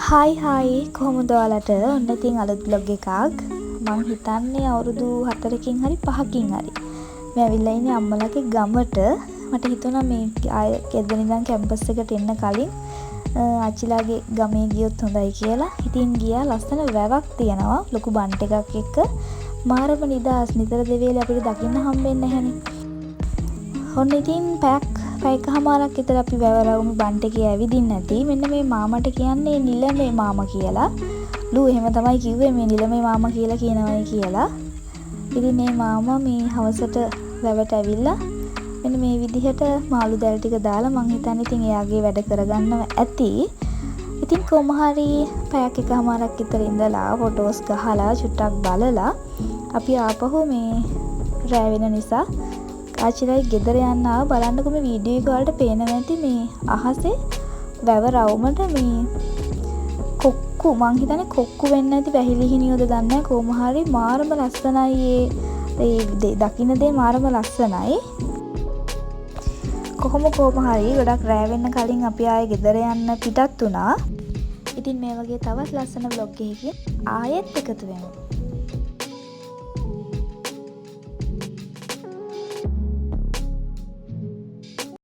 Hi hi, කොහොමද ඔයාලට? ඔන්න ඉතින් අලුත් බ්ලොග් එකක්. මං හිතන්නේ අවුරුදු 4කින් හරි 5කින් හරි මේ ඇවිල්ලා ඉන්නේ අම්මලාගේ ගමට. මට හිතුණා මේ ආය ගෙදර ඉඳන් කැම්පස් එකට එන්න කලින් ආච්චිලාගේ ගමේ ගියොත් හොඳයි කියලා. ඉතින් ගියා. ලස්සන වැවක් තියෙනවා ලොකු බන්ට් එකක් එක්ක. මාරම නිදහස්. නිතර දෙවේලේ අපිට දකින්න හම්බෙන්නේ නැහැනේ. ඔන්න ඉතින් පැයක් පැය එකහමාරක් විතර අපි වැව රවුමේ බන්ට් එකේ ඇවිදින්න ඇති. මෙන්න මේ මාමට කියන්නේ නිලමේ මාමා කියලා. ලු එහෙම තමයි කිව්වේ, මේ නිලමේ මාමා කියලා කියනවයි කියලා. ඉතින් මේ මාමා මේ හවසට වැවට ඇවිල්ලා මෙන්න මේ විදිහට මාළු දැල් ටික දාලා මං හිතන්නේ ඉතින් එයාගේ වැඩ කරගන්නව ඇති. ඉතින් කොහොම හරි පැයක් එකහමාරක් විතර ඉඳලා ෆොටෝස් ගහලා චුට්ටක් බලලා අපි ආපහු මේ රෑ වෙන නිසා ආච්චිලයි ගෙදර යන්න ආව. බලන්නකෝ, මේ වීඩියෝ එක ඔයාලට පේනවා ඇති මේ අහසේ වැව රවුමට මේ කොක්කු, මං හිතන්නේ කොක්කු වෙන්න ඇති, වැහිලි හිනියෝද දන්නේ නැහැ. කොහොම හරි මාරම ලස්සනයි. ඒ ඒ දකින්න දේ මාරම ලස්සනයි. කොහොම කොහොම හරි ගොඩක් රෑ වෙන්න කලින් අපි ආයේ ගෙදර යන්න පිටත් වුණා. ඉතින් මේ වගේ තවත් ලස්සන ව්ලොග් එකකින් ආයෙත් එකතු වෙමු.